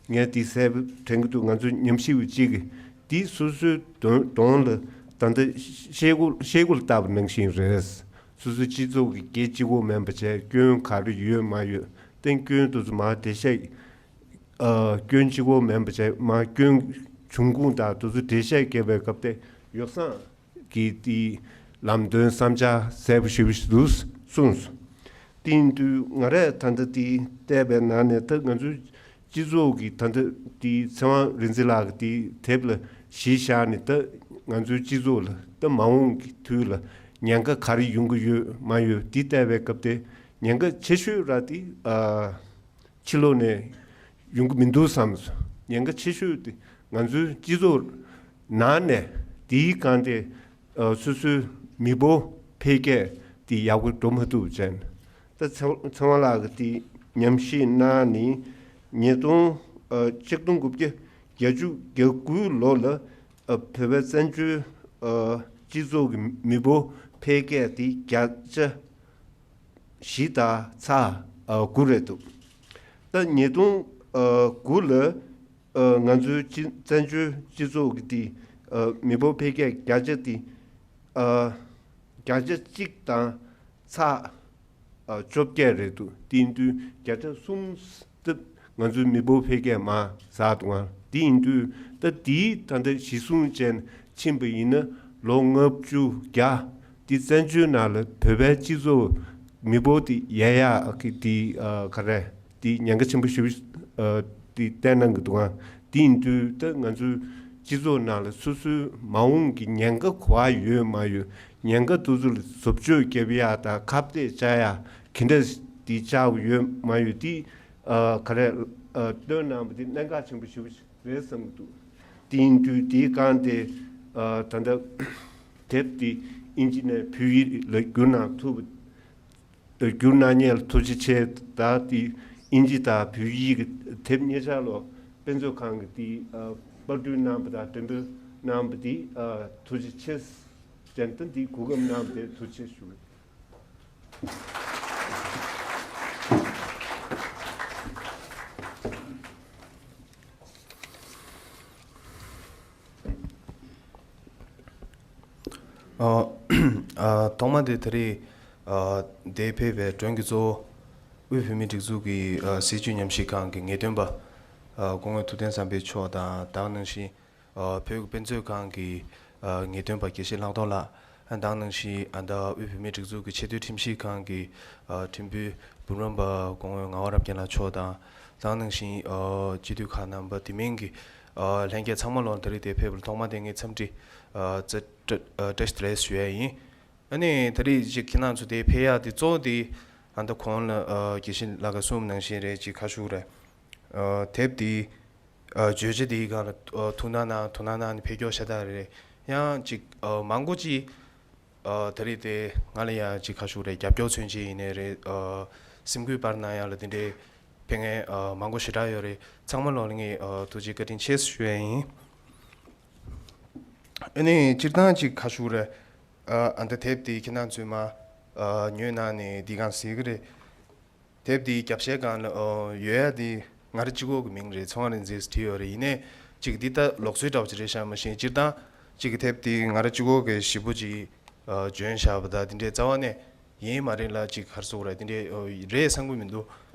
ངས་འདི་གསལ་པོ་དྲན་གྱི་འདུག་ང་ཚོ་ཉམས་ཞིབ་པ་གཅིག་གིས་འདི་སོ་སོའི་གདོང་གདོང་ལ་ད་ལྟ་ཤེལ་སྒོ་ཤེལ་སྒོ་ལ་བལྟས་པ་ནང་བཞིན་རེད། སོ་སོའི་སྤྱི་ཚོགས་ཀྱི་སྒེར་གཅིག་པོ་མིན་པ་བྱས། སྐྱོན་ག་རེ་ཡོད་མ་ཡོད། དེ་སྐྱོན་དེ་ཚོ་མར་འགྲེལ་བཤད། ཨ་སྐྱོན་གཅིག་པོ་མིན་པ་བྱས། མར་སྐྱོན་བྱུང་ཁུངས་དང་དེ་ཚོ་འགྲེལ་བཤད་བརྒྱབ་པའི་སྐབས་དེ་ཡོ་བསྲང་གི་དེའི་ལམ་སྟོན་བསམ་འཆར་གསལ་པོ་ཞེ་པོ་ཞིག་འདུག་གསུངས་སོང་། དེ་ཡིན་དུས་ང་རས་ད་ལྟ་དེ་བལྟས་པའི་ནང་ནས། ད་ང་ཚོའི་སྤྱི་ཚོགས་ཀྱི་ད་ལྟ་དེའི་ཚེ་དབང་རིག་འཛིན་ལགས་ཀྱི་དེའི་དེབ་ལ་གཞི་བཞག་ནས། ད་ང་ཚོའི་སྤྱི་ཚོགས་ལ་ད་མ་འོངས་ཀྱི་དུས་ལ་ཉེན་ཁ་ག་རེ་ཡོང་གི་ཡོད་མ་ཡོད་འདི་བལྟས་པའི་སྐབས་དེ། ཉེན་ཁ་ཆེ་ཤོས་ར་དེ་ཨ། ཕྱི་ལོགས་ནས་ཡོང་གི་མི་འདུག་བསམ་སོང་། ཉེན་ཁ་ཆེ་ཤོས་དེ་ང་ཚོའི་སྤྱི་ཚོགས་ནང་ནས་དེའི་སྒང་དེ་ཨ་སོ་སོའི་མི་འབོར་འཕེལ་རྒྱས་དེ་ཡག་པོ་འགྲོ་མ་ཐུབ་བྱས་ནས། ད་ཚེ་ཚེ་དབང་ལགས་ཀྱིས་དེ་ཉམས་ཞིབ་གནང་ནས། ཉིས་སྟོང་ཨ་ཆིག་སྟོང་དགུ་བརྒྱ་བརྒྱད་ཅུ་གྱ་དགུའི་ལོ་ལ་ཨ་བོད་པའི་བཙན་བྱོལ་ཨ་སྤྱི་ཚོགས་ཀྱི་མི་འབོར་འཕེལ་རྒྱས་དེ་བརྒྱ་ཆ་བཞི་དང་ཚེག་ཨ་དགུ་རེད་འདུག་ད་ཉིས་སྟོང་ཨ་དགུ་ལ་ཨ་ང་ཚོའི་སྤྱི་བཙན་བྱོལ་སྤྱི་ཚོགས་ཀྱི་དེ་ཨ་མི་འབོར་འཕེལ་རྒྱས་བརྒྱ་ཆ་དེ་ཨ་བརྒྱ་ཆ་གཅིག་དང་ཚེག་ ཨ་བཅོ་བརྒྱད་རེད་འདུག་དེ་ཡིན་དུས་བརྒྱ་ཆ་གསུམ་ད་ང་ཚོའི་མི་འབོར་འཕེལ་རྒྱས་མར་ཟག་འདུག་ཨ། དེ་ཡིན་དུས་ད་དེའི་ད་ལྟ་གཞི་བཟུང་བྱས་ནས་ཕྱིན་པ་ཡིན་ན་ལོ་ལྔ་བཅུ་བརྒྱ་དེ་བཙན་བྱོལ་ནང་ལ་བོད་པའི་སྤྱི་ཚོགས་མི་འབོར་དེ་ཡལ་ཡག་གི་དེ་ཨ་ག་རེ་དེ་ཉེན་ཁ་ཆེན་པོ་ཞེ་པོ་ཨ་དེ་བསྟན་གནང་གི་འདུག་ཨ། དེ་ཡིན་དུས་ད་ང་ཚོའི་སྤྱི་ཚོགས་ནང་ལ་སོ་སོའི་མ་འོངས་ཀྱི་ཉེན་ཁ་ག་པར་ཡོད་མ་ཡོད། ཉེན་ཁ་དེ་ཚོ་ལ་བཟོ་བཅོས་རྒྱབ་ཡག་དང་ཁ་གཏད་བཅག་ཡག་ག་འདྲ་དེ་བཅག་ཡོད་མ་ཡོད་དེ་ཨ་ག་རེ་ཨ་སྟོན་གནང་བ་དེ་གནད་འགག་ཆེན་པོ་ཞེ་པོ་ཞིག་རེད་བསམ་གྱི་འདུག་དེ་ཡིན་དུས་དེའི་སྒང་དེ་ཨ་ད་ལྟ་དེབ་དེ་དབྱིན་ཇི་ནས་བོད་ཡིག་ལ་བསྒྱུར་གནང་ཐུབ་པ། བསྒྱུར་གནང་མཁན་ལ་ཐུགས་རྗེ་ཆེ། ད་དེ་དབྱིན་ཇི་དང་བོད་ཡིག་གི་དེབ་གཉིས་ཆ་ལ་དཔེ་མཛོད་ཁང་གི་དེ་ཨ་པར་སྐྲུན་གནང་བ་དང་འགྲེམས་སྤེལ་གནང་བ་དེ་ཨ་ཐུགས་རྗེ་ཆེ། ཏན་ཏན་དེ་གོ་སྐབས་གནང་བ་དེ་ཐུགས་རྗེ་ཆེ་ཞུ། ཨ། ཨ། ཐོག་མ་དེ་ད་རེས་ཨ་འདིར་ཕེབས་པའི་མགྲོན་གྱི་གཙོ་བོ་དབུས་བོད་མིའི་སྒྲིག་འཛུགས་ཀྱི་ཨ་སྲིད་བྱུས་ཉམས་ཞིབ་ཁང་གི་ངེས་སྟོན་པ་ཨ་སྐུ་ངོ་ཐུབ་བསྟན་བསམ་འཕེལ་མཆོག་དང་། ད་ག་ནང་བཞིན་ཨ་བོད་ཀྱི་དཔེ་མཛོད་ཁང་གི་ཨ་ངེས་སྟོན་པ་དགེ་བཤེས་ལྷག་རྡོར་ལགས། ཨ་ད་ག་ནང་བཞིན་ཨ་ད་དབུས་བོད་མིའི་སྒྲིག་འཛུགས་ཀྱི་ཆེས་མཐོའི་ཁྲིམས་ཞིབ་ཁང་གི་ཨ་ཁྲིམས་དཔོན་འབུམ་རམས་པ་སྐུ་ངོ་ངག་དབང་རབ་རྒྱས་ལགས་མཆོག་དང་། ད་ག་ནང་བཞིན་ཨ་སྤྱི་འཐུས་ཁག་རྣམ་པ་དེ་མིན་གྱི་ཨ་ལྷན་རྒྱས་ཚང་མ་ལོ་ད་རེས་འདིར་ཕེབས་པར་ཐོག་མ་དེ་ངས་འཚམས་འདྲི་ཨ་བཀྲ་བཀྲ་ཨ་བཀྲ་ཤིས་བདེ་ལེགས་ཞུ་ཡ་ཡིན། ཨ་ནི་ད་རེས་ཅིག་ཁྱེད་རང་ཚོ་འདིར་ཕེབས་ཡག་དེ་གཙོ་བོ་དེ་ཨ་ད་གོང་ལ་ཨ་དགེ་བཤེས་ལགས་ཀྱིས་གསུངས་ནང་བཞིན་རེད། ཅིག་ག་རེ་ཞུ་དགོས་རེད། ཨ་དེབ་དེ་ཨ་བརྗོད་བྱ་དེའི་སྒང་ལ་ཨ་ཐུགས་སྣང་གནང་། ཐུགས་སྣང་གནང་ནས་ཕེབས་སྐྱོར་ཤ་སྟག་རེད། ཡང་ཅིག་ཨ་མང་པོ་ཅིག་ཨ་ད་རེས་དེ་ང་ལ་ཡང་ཅིག་ག་རེ་ཞུ་དགོས་རེད། རྒྱབ་སྐྱོར་མཚོན་བྱེད་ཡིན་ནའི་རེད། ཨ་སེམས་འགུལ་སྤར་གནང་ཡག་ལ་དེ་འདྲའི་ཕེབས་མཁན་ཨ་མང་པོ་ཞེ་དྲག་ཡོད་རེད། ཚང་མ་ལོ་ལ་ངས་ཨ་ཐུགས་རྗེ་བཀའ་དྲིན་ཆེ་ཞུ་ཡ་ཡིན། ཨ་ནི་སྤྱིར་བཏང་ཅིག་ག་རེ་ཞུ་དགོས་རེད། ཨ་ཨ་ད་དེབ་དེ་ཁྱེད་རང་ཚོས་མར་ཨ་ཉོས་གནང་ནས་འདི་སྒང་གཟིགས་ཀྱི་རེད། དེབ་འདིའི་རྒྱབ་ཤའི་སྒང་ལ་ཨོ་ཡོད་ཡ་འདི་ང་རང་གཅིག་པོ་གི་མིང་རེད། ཚོང་རིག་འཛིན་བྲིས་ཡོད་རེད། ཡིན་ནའི་ཅིག་འདི་ལྟ་ལུགས་སྲོལ་འདྲ་བོ་ཅིག་རེད་ཤག་མ་གཞི་སྤྱིར་བཏང་ཅིག་གི་དེབ་འདི་ང་རང་གཅིག་པོ་གི་ཞེ་པོ་ཅིག་ཨ་འཇོན་བཞག་པ་དང་འདི་འདྲའི་རྩ་བ་ནས་ཡིན་མ་རེད་ལ། ཅིག་ག་རེ་ཟེར་དགོས་རེད། འདི་འདྲའི་ཨོ་རེད་བསམ་གི་མི་འདུག་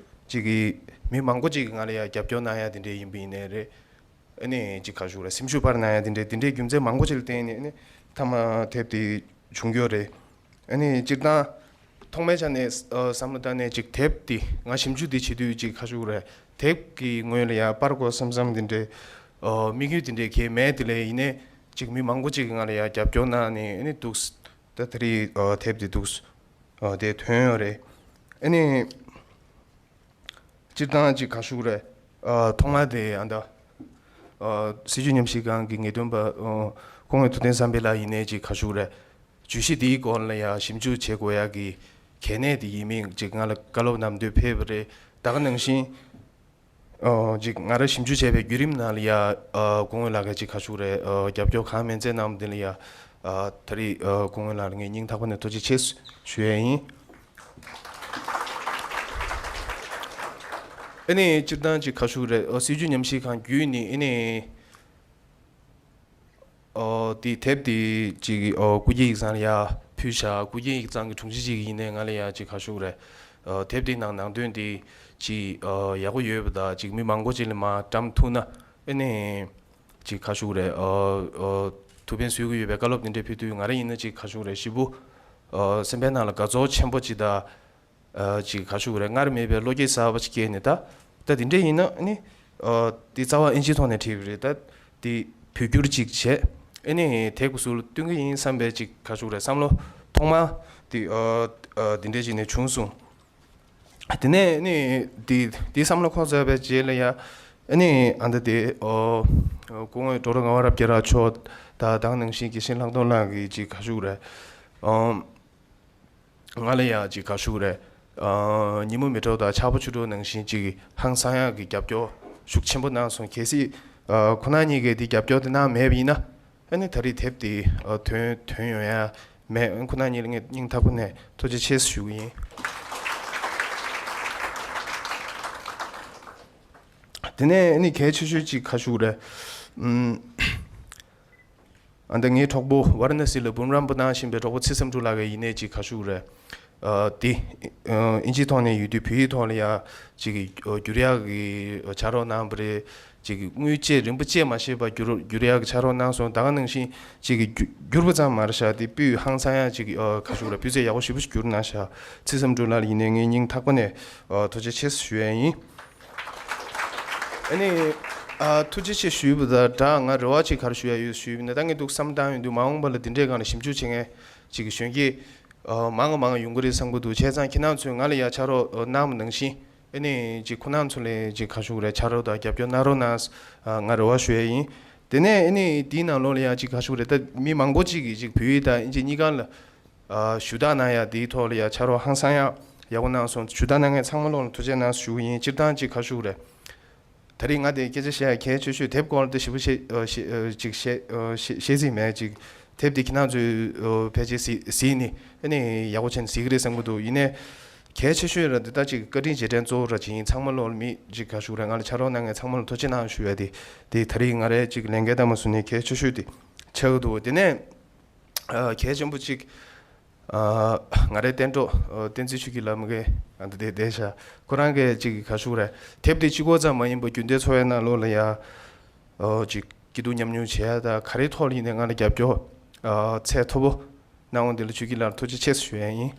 ཅིག་གི་མི་མང་པོ་ཅིག་གིས་ང་ལ་ཡ་རྒྱབ་སྐྱོར་གནང་ཡ་འདི་འདྲའི་ཡིན་པ་ཡིན་ནའི་རེད། ཨ་ནི་ཅིག་ག་རེ་ཞུ་དགོས་རེད། སེམས་ཤུགས་སྤར་གནང་ཡ་འདི་འདྲའི་འདི་འདྲའི་རྒྱུ་མཚན་མང་པོ་ཅིག་ལ་བརྟེན་ནས་ཨ་ནི་མཐའ་མ་དེབ་འདི་བྱུང་ཡོད་རེད། ཨ་ནི་སྤྱིར་བཏང་ཐོག་མའི་ཆ་ནས་ཨ་བསམ་བློ་བཏང་ནས་ཅིག་དེབ་འདི་ང་ཞིབ་འཇུག་འདི་བྱེད་དུས་ཅིག་ག་རེ་ཞུ་དགོས་རེད། དེབ་ཀྱི་ངོས་ལ་ཡ་སྤར་དགོས་བསམ་བསམ་འདི་འདྲའི་ཨ་དམིགས་ཡུལ་འདི་འདྲའི་གང་ཡང་མེད། དེ་ལས་ཡིན་ནའི་ཅིག་མི་མང་པོ་ཅིག་གིས་ང་ལ་ཡ་རྒྱབ་སྐྱོར་གནང་ནས་ཨ་ནི་འདུག་སེ་ད་ད་རེས་ཨ་དེབ་འདི་འདུག་སེ་ཨ་དེ་ཐོན་ཡོད་རེད། ཨ་ནི། སྤྱིར་བཏང་ཅིག་ག་རེ་ཞུ་དགོས་རེད། ཨ་ཐོག་མ་དེ་ཨ་ད་ཨ་སྲིད་བྱུས་ཉམས་ཞིབ་ཁང་གི་ངེས་སྟོན་པ་ཨ་སྐུ་ངོ་ཐུབ་བསྟན་བསམ་འཕེལ་ལགས་ཡིན་ནའི་ཅིག་ག་རེ་ཞུ་དགོས་རེད། བརྗོད་གཞི་འདིའི་སྐོར་ལ་ཡ་ཞིབ་འཇུག་བྱེད་དགོས་ཡག་གི་གལ་གནད་དེ་ཡིན་མིན་ཅིག་ང་ལ་བཀའ་སློབ་གནང་འདོད་ཕེབས་པ་རེད། ད་ག་ནང་བཞིན་ཨ་ཅིག་ང་རང་ཞིབ་འཇུག་བྱས་པའི་བརྒྱུད་རིམ་ནང་ལ་ཡ་ཨ་སྐུ་ངོ་ལགས་ཀྱིས་ཅིག་ག་རེ་ཞུ་དགོས་རེད། ཨ་རྒྱབ་སྐྱོར་གང་མང་མཛད་གནང་བ་དེ་ལ་ཡ་ཨ་ད་རེས་ཨ་སྐུ་ངོ་ལགས་ལ་ངས་སྙིང་ཐག་པ་ནས་ཐུགས་རྗེ་ཆེ་ཞུ་ཡ་ཡིན། ཨ་ནི་སྤྱིར་བཏང་ཅིག་ག་རེ་ཞུ་དགོས་རེད། ཨ་སྲིད་བྱུས་ཉམས་ཞིབ་ཁང་བརྒྱུད་ནས་ཨ་ནི་ཨ་དེ་དེབ་དེ་ཅིག་ཨ་སྐུ་སྒེར་ཡིག་ཚང་ལ་ཡ་ཕུལ་བཞག་སྐུ་སྒེར་ཡིག་ཚང་གི་དྲུང་ཆེ་ཅིག་ཡིན་ནའི་ང་ལ་ཡ་ཅིག་ག་རེ་ཞུ་དགོས་རེད། ཨ་དེབ་དེའི་ནང་ནང་དོན་དེ་ཅིག་ཨ་ཡག་པོ་ཡོད་པ་དང་ཅིག་མི་མང་པོ་ཅིག་ལ་མར་བཀྲམ་ཐུབ་ན་ཨ་ནི། ཅིག་ག་རེ་ཞུ་དགོས་རེད། ཨ་ཨ་ཐུགས་ཕན་གསོས་ཀྱི་ཡོད་པའི་བཀའ་སློབ་འདི་འདྲ་ཕུལ་དུས་ང་རང་ཡིན་ན་ཅིག་ག་རེ་ཞུ་དགོས་རེད། ཞེ་པོ་ཨ་སེམས་པའི་ནང་ལ་དགའ་ཚོར་ཆེན་པོ་ཅིག་དང་ཨ་ཅིག་ག་རེ་ཞུ་དགོས་རེད། སྔར་མེད་པའི་བློ་སྐྱེད་གསར་པ་ཅིག་སྐྱེས་ནས་ད་ད་འདི་འདྲ་ཡིན་ན་ཨ་ནི་ཨ་འདི་རྩ་བ་ཨིན་ཇིའི་ཐོག་ནས་བྲིས་པ་རེད། ད་འདི་བོད་བསྒྱུར་ཅིག་བྱས་ཨ་ནི་དེབ་ཀྱི་ཟུར་ལ་སྟོན་གྱི་ཡིན་བསམ་པའི་ཅིག་ག་རེ་ཞུ་དགོས་རེད། བསམ་བློ་ཐོག་མ་འདི་ཨ་ཨ་འདི་འདྲ་ཅིག་ནས་བྱུང་སོང་། དེ་ནས་ནི་དེ་དེ་བསམ་བློ་འཁོར་ཚར་བའི་རྗེས་ལ་ཡ་ཨ་ནི་ཨ་ད་དེ་ཨོ་སྐུ་ངོ་ཌོག་ཊར་ངག་དབང་རབ་རྒྱས་ལགས་མཆོག་དང་ད་ག་ནང་བཞིན་དགེ་བཤེས་ལྷག་རྡོར་ལགས་ཀྱིས་ཅིག་ག་རེ་ཞུ་དགོས་རེད། ཨོ་ང་ལ་ཡ་ཅིག་ག་རེ་ཞུ་དགོས་རེད། ཨོ་ཉིན་མོ་མེ་ཏོག་དང་ཆར་པ་ཆུ་དྲོད་ནང་བཞིན་ཅིག་ཧང་སང་ཡག་གི་རྒྱབ་སྐྱོར་ཤུགས་ཆེན་པོ་གནང་སོང་། གལ་སྲིད་ཨོ་ཁོ་རང་གཉིས་ཀས་དེ་རྒྱབ་སྐྱོར་དེ་གནང་མེད་པ་ཡིན་ན། ཨ་ནི་ད་རེས་དེབ་དེ་ཨ་ཐོན་ཐོན་ཡོང་ཡ་མེད། ཁོ་རང་གཉིས་ལ་ངས་སྙིང་ཐག་པ་ནས་ཐུགས་རྗེ་ཆེ་ཞུ་གི་ཡིན། དེ་ནས་ཨ་ནི་གལ་ཆེ་ཤོས་ཅིག་ག་རེ་ཞུ་དགོས་རེད། ཨམ། ཨ་ད་ངའི་གྲོགས་པོ་ཝཱ་ར་ཎ་སི་ལ་འབུམ་རམས་པ་གནང་བཞིན་པའི་གྲོགས་པོ་ཚེ་བསམ་གྲུབ་ལགས་ཀྱིས་ཡིན་ནའི་ཅིག་ག་རེ་ཞུ་དགོས་རེད། ཨ་དེ་ཨ་ཨིན་ཇིའི་ཐོག་ནས་ཡོད་དུས་བོད་ཡིག་ཐོག་ལ་ཡ་ཅིག་གི་ཨ་བསྒྱུར་ཡག་གི་ཕྱག་རོགས་གནང་བ་རེད། ཅིག་གི་དངུལ་བཅད་རིན་པོ་བཅད་མ་ཤེས་པ་བསྒྱུར་བསྒྱུར་ཡག་གི་ཕྱག་རོགས་གནང་སོང་། ད་ག་ནང་བཞིན་ཅིག་གི་བསྒྱུར་བསྒྱུར་བ་ཙམ་མ་རེད་ཤག་དེ་སྤུས་ཧང་སང་ཡག་ཅིག་ཨ་ག་ཞུ་དགོས་རེད། སྤུས་ཚད་ཡག་པོ་ཞེ་པོ་ཞིག་བསྒྱུར་གནང་ཤག་ཚེ་བསམ་གྲུབ་ལགས་ལ་ཡིན་ནའི་ངས་སྙིང་ཐག་པ་ནས་ཨ་ཐུགས་རྗེ་ཆེ་ཞུ་ཡ་ཡིན། ཨ་ནི་ཨ་ཐུགས་རྗེ་ཆེ་ཞུས་པ་དང་སྦྲགས་ང་རེ་བ་ཅིག་ག་རེ་ཞུ་ཡ་ཡོད་ཞུས་པ་ཡིན་ན། ད་ངས་འདུག་བསམ་བཏང་ཡོང་དུས་མ་འོངས་པ་ལ་འདི་འདྲའི་སྒང་ལ་ཞིབ་འཇུག་བྱེད་མཁན་ཅིག་གི་གཞོན་སྐྱེས་ཨ་མང་ང་མང་ང་ཡོང་གི་རེད་བསམ་གྱི་འདུག་བྱས་ཙང་ཁྱེད་རང་ཚོས་ང་ལ་ཡ་ཕྱག་རོགས་ཨ་གནང་བ་ནང་བཞིན་ཨ་ནི་ཅིག་ཁོ་རང་ཚོ་ལ་ཅིག་ག་ཞུ་དགོས་རེད། ཕྱག་རོགས་དང་རྒྱབ་སྐྱོར་གནང་རོགས་གནང་ཨ་ང་རེ་བ་ཞུ་ཡ་ཡིན། དེ་ནས་ཨ་ནི་འདིའི་ནང་ལོགས་ལ་ཡ་ཅིག་ག་ཞུ་དགོས་རེད། ད་མི་མང་པོ་ཅིག་གིས་ཅིག་བོད་ཡིག་དང་ཨིན་ཇི་གཉིས་ཀ་ལ་ཨ་ཞུ་དག་གནང་ཡ་དེའི་ཐོག་ལ་ཡ་ཕྱག་རོགས་ཧང་སང་ཡ་ཡག་པོ་གནང་སོང་། ཞུ་དག་གནང་མཁན་ཚང་མ་ལོག་ལ་ཐུགས་རྗེ་གནང་ཞུ་གི་ཡིན། སྤྱིར་བཏང་ཅིག་ག་ཞུ་དགོས་རེད། ད་རེས་ང་དེ་སྐད་ཆ་བཤད་ཡ་གལ་ཆེ་ཤོས་དེབ་སྐོར་ལ་དེ་ཞིབ་པོ་བཤད་ཨ་བཤད་ཨ་ཅིག་བཤད་ཨ་བཤད་བཤད་རྩིས་མེད། ཅིག་དེབ་དེ་ཁྱེད་རང་ཚོས་ཨ་ཕལ་ཆེར་གཟིགས་གཟིགས་ནས་ཨ་ནི་ཡག་པོ་བྱས་ནས་གཟིགས་ཀྱི་རེད་བསམ་གྱི་འདུག་ཡིན་ནའི་གལ་ཆེ་ཤོས་ར་འདི་ལྟ་ཅིག་བཀའ་དྲིན་རྗེས་དྲན་གཙོ་བོ་ར་ཅིག་ཡིན། ཚང་མ་ལོག་ལ་མི་ཅིག་ག་ཞུ་དགོས་རེད། ང་ལ་ཕྱག་རོགས་གནང་མཁན་ཚང་མ་ལ་ཐུགས་རྗེ་གནང་ཞུ་ཡ་དེ་དེ་ད་རེས་ང་རའི་ཅིག་ལས་འགན་ལྟ་མ་བཟུང་ནས་གལ་ཆེ་ཤོས་དེ་ཆགས་ཀྱི་འདུག་དེ་ནས་ཨ་གལ་ཆེན་པོ་ཅིག་ཨ་ང་རའི་གཏན་གྲོགས་ཨ་བསྟན་འཛིན་ཆོས་སྐྱིད་ལགས་མ་གིས་ཨ་འདི་དེ་བསྡད་ཤག་ཁོ་རང་གིས་ཅིག་ག་ཞུ་དགོས་རེད། དེབ་དེ་གཅིག་པོ་ཙམ་མ་ཡིན་པར་རྒྱུན་ལྡན་འཚོ་བའི་ནང་ལོགས་ལ་ཡ་ཨ་ཅིག་སྐྱིད་སྡུག་མཉམ་མྱོང་བྱེད་ཡ་དང་ག་རེའི་ཐོག་ལ་ཡིན་ནའི་ང་ལ་རྒྱབ་སྐྱོར་ཨ་ཚད་མཐོ་པོ་གནང་བ་འདི་ལ་ཆོས་སྐྱིད་ལགས་ལ་ཐུགས་རྗེ་ཆེ་ཞུ་ཡ་ཡིན།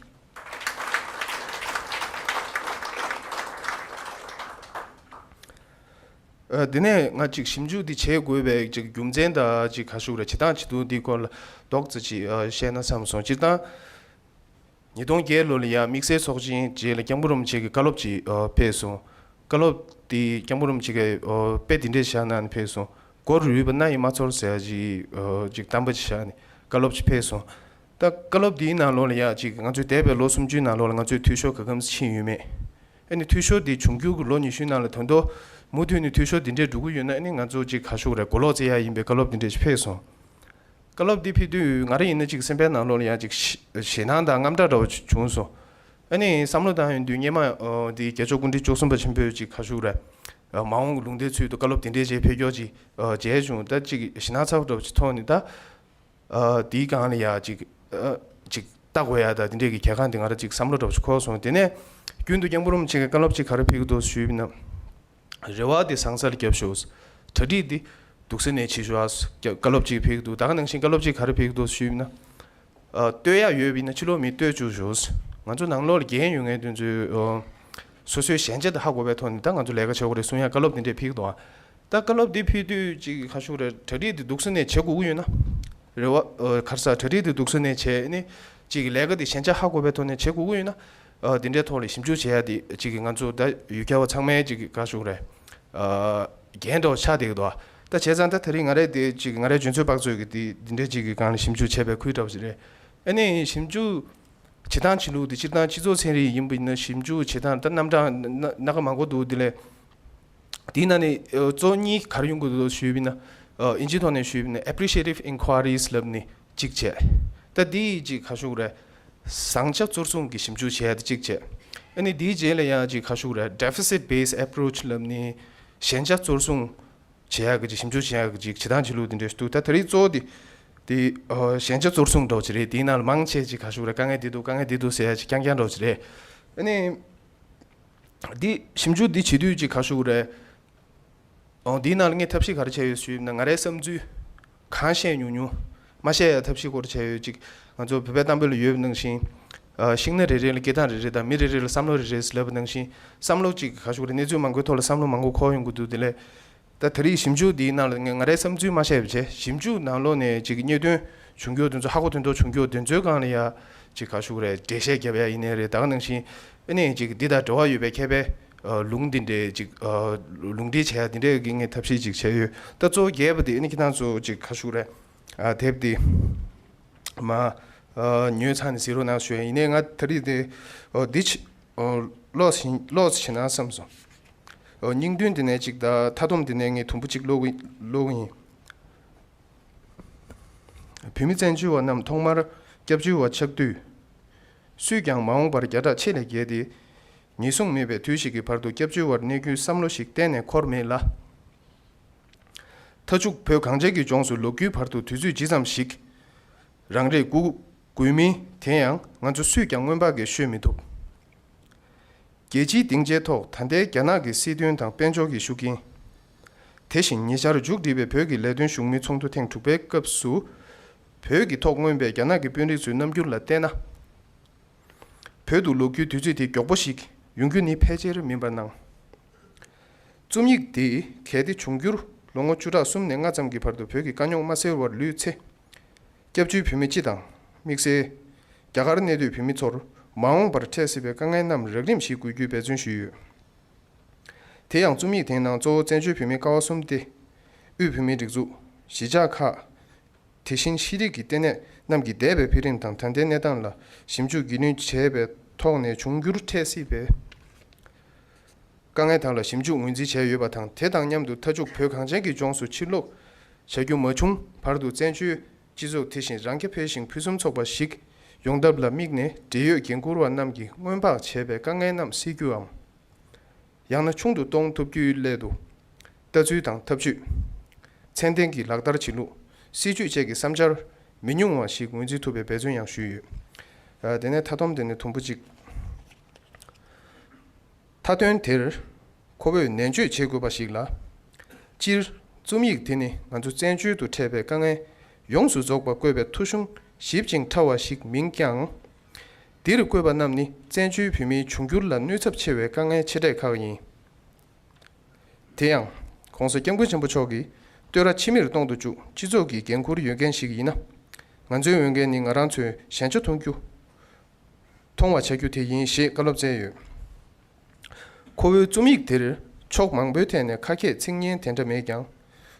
ཨ་དེ་ནས་ང་ཅིག་ཞིབ་འཇུག་འདི་བྱེད་དགོས་པའི་ཅིག་རྒྱུ་མཚན་དང་ཅིག་ག་ཞུ་དགོས་རེད། བྱེད་སྟངས་བྱེད་ལུགས་འདི་སྐོར་ལ་རྡོག་རྩ་ཅིག་ཨ་བཤད་ན་བསམ་སོང་། སྤྱིར་བཏང་ཉིས་སྟོང་བརྒྱད་ལོ་ལ་ཡ་དམིགས་བསལ་ཚོགས་ཆེན་རྗེས་ལ་སྐྱབས་མགོན་རིན་པོ་ཆེ་གི་བཀའ་སློབ་ཅིག་ཨ་ཕེབས་སོང་། བཀའ་སློབ་འདི་སྐྱབས་མགོན་རིན་པོ་ཆེ་གིས་ཨ་དཔེ་འདི་འདྲས་བཞག་གནང་ནས་ཕེབས་སོང་། སྒོ་རུལ་བ་སྣ་ཡིས་མ་ཚོར་ཟེར་ཡ་ཅིག་ཨ་ཅིག་གཏམ་པ་ཅིག་བཞག་ནས་བཀའ་སློབ་ཅིག་ཕེབས་སོང་། ད་བཀའ་སློབ་འདིའི་ནང་ལོགས་ལ་ཡ་ཅིག་ང་ཚོས་འདས་པའི་ལོ་སུམ་ཅུའི་ནང་ལོགས་ལ་ང་ཚོས་འཐུས་ཤོར་ག་གམ་ཕྱིན་ཡོད་མེད། ཨ་ནི་འཐུས་ཤོར་འདི་འབྱུང་འགྱུར་གྱི་ལོ་ཉི་ཤུའི་ནང་ལ་ད་དུང་མུ་མཐུད་ནས་འཐུས་ཤོར་འདི་འདྲས་འགྲོ་གི་ཡོད་ན་ཨ་ནི་ང་ཚོ་ཅིག་ག་ཞུ་དགོས་རེད། གོ་ལོག་བཙལ་ཡ་ཡིན་པའི་བཀའ་སློབ་འདི་འདྲས་ཅིག་ཕེབས་སོང་། བཀའ་སློབ་འདི་ཕེབས་དུས་ང་རང་ཡིན་ན་ཅིག་སེམས་པའི་ནང་ལོགས་ལ་ཡ་ཅིག་ཞེ་ཞེད་སྣང་དང་དངངས་སྐྲག་འདྲ་བོ་ཅིག་བྱུང་སོང་། ཨ་ནི་བསམ་བློ་བཏང་ཡོང་དུས་སྔོན་མ་ཨ་འདི་རྒྱལ་མཆོག་སྐུ་ཕྲེང་བཅུ་གསུམ་པ་ཆེན་པོས་ཅིག་ག་ཞུ་དགོས་རེད། ཨ་མ་འོངས་ཀྱི་ལུང་བསྟན་ཚུལ་དུ་བཀའ་སློབ་འདི་འདྲས་ཅིག་ཕེབས་སྐྱོར་ཅིག་ཨ་བྱས་བྱུང་། ད་ཅིག་ཞེད་སྣང་ཚ་པོ་འདྲ་བོ་ཅིག་ཐོག་ནས་ད། ཨ་དེའི་སྒང་ལ་ཡ་ཅིག་ཨ་ཅིག་ལྟ་དགོས་ཡ་ད་དེ་འདྲས་ཀྱི་གལ་འགངས་དེ་ང་རང་ཅིག་བསམ་བློ་འདྲ་བོ་ཞིག་འཁོར་སོང་། དེ་ནས་རྒྱུན་དུ་སྐྱབས་མགོན་རིན་པོ་ཆེ་གིས་བཀའ་སློབ་ཅིག་ག་རེ་ཕེབས་ཀྱི་འདུག་ཞུས་པ་ཡིན་ན། རེ་བ་དེ་ཟང་ཟིང་ལ་རྒྱབ་ཤོག་གྲ་སྒྲིག་དེ་སྡུག་སེམས་ནས་བྱེད་ཤོག་ཨ་བཀའ་སློབ་ཅིག་ཕེབས་ཀྱི་འདུག་ད་ག་ནང་བཞིན་བཀའ་སློབ་ཅིག་ག་རེ་ཕེབས་ཀྱི་འདུག་ཞུས་པ་ཡིན་ན། ཨ་བསྟོད་ཡག་ཡོད་པ་ཡིན་ན་ཕྱི་ལོགས་མི་བསྟོད་བཅུག་ཤོག་ང་ཚོ་ནང་ལོགས་ལ་འགན་ཡོད་མཁན་དེ་ཚོས་ཨ་སོ་སོའི་ཞན་ཆ་དེ་ཧ་གོ་བའི་ཐོག་ནས་ད་ང་ཚོ་ལས་ཀ་བྱེད་དགོས་རེད་གསུང་ཡ་བཀའ་སློབ་དེ་འདྲས་ཕེབས་ཀྱི་འདུག་ཨ། ད་བཀའ་སློབ་འདི་ཕུལ་དུས་ཅིག་ག་ཞུ་རེད། གྲ་སྒྲིག་འདི་སྡུག་སེམས་ནས་བྱེད་དགོས་ཀྱི་ཡོད་ན། རེ་བ་ཨ་ག་རེ་ཟ་གྲ་སྒྲིག་འདི་སྡུག་སེམས་ནས་བྱས་ནས་ཅིག་ལས་ཀ་འདི་ཞན་ཆ་ཧ་གོ་བའི་ཐོག་ནས་བྱེད་དགོས་ཀྱི་ཡོད་ན། ཨ་འདི་འདྲའི་ཐོག་ལ་ཞིབ་འཇུག་བྱེད་ཡ་འདི་ཅིག་ང་ཚོ་ད་ཡུལ་གྱར་བ་ཚང་མའི་ཅིག་ག་ཞུ་རེད། ཨ་འགན་འདྲ་བོ་ཆགས་བསྡད་ཀྱི་འདུག་ད་བྱས་ཙང་ད་དེ་རིང་ང་རའི་འདི་ཅིག་ང་རའི་འཇོན་ཚོད་དཔག་ཚོད་ཀྱི་འདི་འདི་འདྲའི་ཅིག་གི་སྒང་ལ་ཞིབ་འཇུག་བྱས་པའི་ཁུལ་འདྲ་བོ་ཞིག་རེད། ཨ་ནི་ཞིབ་འཇུག་བྱེད་སྟངས་བྱེད་ལུགས་འདི་སྤྱིར་བཏང་སྤྱི་ཚོགས་ཚན་རིག་ཡིན་པ་ཡིན་ན་ཞིབ་འཇུག་བྱེད་སྟངས་ད་རྣམ་གྲངས་སྣ་སྣ་ཁ་མང་པོ་འདུག་དེ་ལས། དེའི་ནང་ནས་ཨ་གཙོ་བོ་གཉིས་ག་རེ་ཡོང་གི་འདུག་ཞུས་པ་ཡིན་ན། ཨ་ཨིན་ཇིའི་ཐོག་ནས་ཞུས་པ་ཡིན་ན་appreciative inquiries ལབ་ནས་གཅིག་བྱས། ད་འདི་ཡིས་གཅིག་ག་ཞུ་དགོས་རེད། བཟང་ཆ་གཙོར་བཟུང་གི་ཞིབ་འཇུག་བྱས་ཏེ་གཅིག་བྱས། ཨ་ནི་འདིའི་རྗེས་ལ་ཡང་གཅིག་ག་ཞུ་དགོས་རེད། deficit based approach ལབ་ནས་ཞན་ཆ་གཙོར་བཟུང་བྱེད་ཡག་གི་ཅིག་ཞིབ་འཇུག་བྱེད་ཡག་གི་ཅིག་བྱེད་སྟངས་བྱེད་ལུགས་དེ་འདྲ་ཞིག་འདུག་ད་དེ་རིང་གཙོ་བོ་དེ་དེ་ཨ་ཞན་ཆ་གཙོར་བཟུང་འདྲ་བོ་ཅིག་རེད། དེའི་ནང་ལ་མང་ཆེ་ཅིག་ག་ཞུ་དགོས་རེད། དཀའ་ངལ་འདི་འདུག་དཀའ་ངལ་འདི་འདུག་ཟེར་ཡག་ཅིག་རྐྱང་རྐྱང་འདྲ་བོ་ཅིག་རེད། ཨ་ནི། འདི་ཞིབ་འཇུག་འདི་བྱེད་དུས་ཅིག་ག་ཞུ་དགོས་རེད། འོ་འདིའི་ནང་ལ་ངས་ཐབས་ཤེས་ག་རེ་བྱས་ཡོད་ཞུས་ན། ང་རའི་བསམ་ཚུལ་གང་བཤད་ཉུང་ཉུང་མ་བཤད་ཡ་ཐབས་ཤེས་སྐོར་བྱས་ཡོད། ཅིག་ང་ཚོ་བོད་པའི་གཏམ་དཔེ་ལ་ཡོད་པ་ནང་བཞིན། ཨ་ཤིང་སྣ་རེ་རེ་ལ་སྐད་གདངས་རེ་རེ་དང་མི་རེ་རེ་ལ་བསམ་བློ་རེ་རེ་ཟེར་ལབ་པ་ནང་བཞིན་བསམ་བློ་ཅིག་ག་ཞུ་དགོས་རེད། གནས་ཚུལ་མང་པོའི་ཐོག་ལ་བསམ་བློ་མང་པོ་འཁོར་ཡོང་གི་འདུག་དེ་ལས། ད་དེ་རིང་ཞིབ་འཇུག་འདིའི་ནང་ལ་ང་ང་རའི་བསམ་ཚུལ་མ་བཤད་པ་བྱས། ཞིབ་འཇུག་ནང་ལོགས་ནས་ཅིག་རྙེད་དོན་བྱུང་རྒྱུ་དེ་ཚོ་ཧ་གོ་དོན་ཐོག་བྱུང་རྒྱུ་དེ་ཚོའི་སྒང་ལ་ཡ་ཅིག་ག་ཞུ་དགོས་རེད། འགྲེལ་བཤད་རྒྱབ་ཡ་ཡིན་ནའི་རེད། ད་ག་ནང་བཞིན་ཨ་ནི་ཅིག་འདི་དང་འབྲེལ་བ་ཡོད་པའི་མཁས་པའི་ཨ་ལུང་འདི་འདྲའི་ཅིག་ཨ་ལུང་འདྲེན་བྱེད་ཡ་འདི་འདྲའི་གི་ངས་ཐབས་ཤེས་ཅིག་བྱས་ཡོད། ད་གཙོ་བོ་རྒྱས་པ་དེ་ཨ་ནི་ཁྱེད་རང་ཚོ་ཅིག་ག་ཞུ་དགོས་རེད། ཨ་དེབ་དེ་མ་ཨ་ཉོས་ཚར་ནས་གཟིགས་རོགས་གནང་ཞུ་ཡ་ཡིན་ནའི། ང་ད་རེས་དེ་ཨ་འདི་ཅིག་ཨ་ཀློག་ཟིན་ཀློག་ཟིན་ན་བསམ་སོང་། ཨ་དམིགས་འདུན་དེ་ནས་ཅིག་དང་མཐའ་སྡོམ་དེ་ནས་ངས་དུམ་བུ་ཅིག་ཀློག་གི་ཀློག་གི་ཡིན། བོད་མི་བཙན་བྱོལ་བ་རྣམས་ཐོག་མར་སྐྱབས་བཅོལ་བ་ཆགས་དུས། སུས་ཀྱང་མ་འོངས་པར་བརྒྱ་ཕྲག་ཕྱེད་ལས་བརྒལ་ཏེ། ངེས་བཟུང་མེད་པའི་དུས་ཤིག་གི་བར་དུ་སྐྱབས་བཅོལ་བར་གནས་རྒྱུའི་བསམ་བློ་ཞིག་གཏན་ནས་འཁོར་མེད་ལ། མཐའ་མཇུག་བོད་གངས་ཅན་གྱི་ལྗོངས་སུ་ལོག་རྒྱུའི་བར་དུ་དུས་ཚོད་ཇི་ཙམ་ཞིག་རང་རེས་སྒུག་ འོས་མི་དེ་ཡང་ང་ཚོ་སུས་ཀྱང་སྔོན་དཔག་གིས་ཤོད་མི་ཐུབ། རྒྱལ་སྤྱིའི་སྡིངས་ཆའི་ཐོག་ད་ལྟའི་རྒྱ་ནག་གི་སྲིད་དོན་དང་དཔལ་འབྱོར་གྱི་ཤུགས་རྐྱེན། དེ་བཞིན་ཉེ་ཆར་མཇུག་བསྒྲིལ་བའི་བོད་ཀྱི་ལས་དོན་བཞུགས་མོལ་ཚོགས་འདུ་ཐེངས་དྲུག་པའི་སྐབས་སུ། བོད་ཀྱི་ཐོག་མངོན་པའི་རྒྱ་ནག་གི་དཔོན་རིགས་ཚོའི་རྣམ་འགྱུར་ལ་བལྟས་ན། བོད་དུ་ལོག་རྒྱུའི་དུས་ཚོད་དེ་མགྱོགས་པོ་ཞིག་ཡོང་རྒྱུ་ནི་ཕལ་ཆེར་མིན་པར་སྣང་། རྩོམ་ཡིག་འདི་གལ་ཏེ་འབྱུང་འགྱུར་ལོ་ངོ་བཅུ་ཕྲག་གསུམ་ནས་ལྔ་ཙམ་གྱི་བར་དུ་བོད་ཀྱི་དཀའ་རྙོག་མ་སེལ་བར་ལུས་ཚེ། སྐྱབས་བཅོལ་བོད་མི་སྤྱི་དང་དམིགས་བསལ་རྒྱ་གར་གནས་སྡོད་བོད་མི་ཚོར་མ་འོངས་པར་འཕྲད་སྲིད་པའི་དཀའ་ངལ་རྣམས་རགས་རིམ་ཞིག་འགོད་རྒྱུའི་འབད་བརྩོན་ཞུས་ཡོད། དེ་ཡང་རྩོམ་ཡིག་དེའི་ནང་གཙོ་བོ་བཙན་བྱོལ་བོད་མིའི་ཀ་བ་གསུམ་སྟེ། དབུས་བོད་མིའི་སྒྲིག་འཛུགས། གཞིས་ཆགས་ཁག་དེ་བཞིན་ཤེས་རིག་གི་ལྟེ་གནས་རྣམས་ཀྱི་འདས་པའི་འཕེལ་རིམ་དང་ད་ལྟའི་གནས་སྟངས་ལ་ཞིབ་འཇུག་རྒྱུས་ལོན་བྱས་པའི་ཐོག་ནས་འབྱུང་འགྱུར་འཕྲད་སྲིད་པའི་དཀའ་ངལ་དག་ལ་ཞིབ་འཇུག་ངོས་འཛིན་བྱས་ཡོད་པ་དང་། དེ་དང་མཉམ་དུ་མཐའ་མཇུག་བོད་གངས་ཅན་གྱི་ལྗོངས་སུ་ཕྱིར་ལོག་བྱ་རྒྱུ་མ་བྱུང་བར་དུ་བཙན་བྱོལ་སྤྱི་ཚོགས་དེ་བཞིན་རང་རྐྱ་འཕེར་ཞིང་ཕུན་སུམ་ཚོགས་པ་ཞིག་ཡོང་ཐབས་ལ་དམིགས་ནས་འབྲེལ་ཡོད་འགན་འཁུར་བ་རྣམས་ཀྱིས་སྔོན་དཔག་བྱས་པའི་དཀའ་ངལ་རྣམས་སེལ་རྒྱུའམ། ཡང་ན་ཆུང་དུ་གཏོང་ཐུབ་རྒྱུའི་སླད་དུ། ལྟ་ཚུལ་དང་ཐབས་ཇུས། ཚད་ལྡན་གྱི་ལག་བསྟར་བྱེད་ལུགས། སྲིད་ཇུས་བཅས་ཀྱི་བསམ་འཆར་མི་ཉུང་བ་ཞིག་ངོས་འཛིན་ཐུབ་པའི་འབད་བརྩོན་ཡང་ཞུས་ཡོད། ཨ། དེ་ནས་མཐའ་སྡོམ་དེ་ནས་དུམ་བུ་གཅིག་མཐའ་དོན་དེར་ཁོ་བོས་ནན་བརྗོད་བྱེད་དགོས་པ་ཞིག་ལ། སྤྱིར། རྩོམ་ཡིག་དེ་ནི་ང་ཚོ་བཙན་བྱོལ་དུ་འཕྲད་པའི་དཀའ་ངལ་ཡོངས་སུ་རྫོགས་པ་བཀོད་པའི་ཐོ་གཞུང་ཞིབ་ཅིང་ཕྲ་བ་ཞིག་མིན་ཀྱང་། འདིར་བཀོད་པ་རྣམས་ནི་བཙན་བྱོལ་བོད་མིའི་འབྱུང་འགྱུར་ལ་གནོད་ཚབས་ཆེ་བའི་དཀའ་ངལ་ཆེ་གྲས་ཁག་ཡིན། དེ་ཡང་། ༸གོང་ས་༸སྐྱབས་མགོན་ཆེན་པོ་མཆོག་གིས་བསྟོད་ར་ཕྱི་མིར་གཏོང་དུ་བཅུག་སྤྱི་ཚོགས་ཀྱི་འགན་འཁུར་ཡོད་མཁན་ཞིག་ཡིན་ན། ང་ཚོའི་འོས་འགན་ནི་ང་རང་ཚོའི་ཞན་ཆ་མཐོང་རྒྱུ། མཐོང་བ་བྱ་རྒྱུ་དེ་ཡིན་ཞེས་བཀའ་སློབ་སྩལ་ཡོད། ཁོ་བོའི་རྩོམ་ཡིག་དེར་ཕྱོགས་མང་པོའི་ཐད་ནས་ཁ་སྐད་ཚིག་ངན་དེ་འདྲ་མེད་ཀྱང་།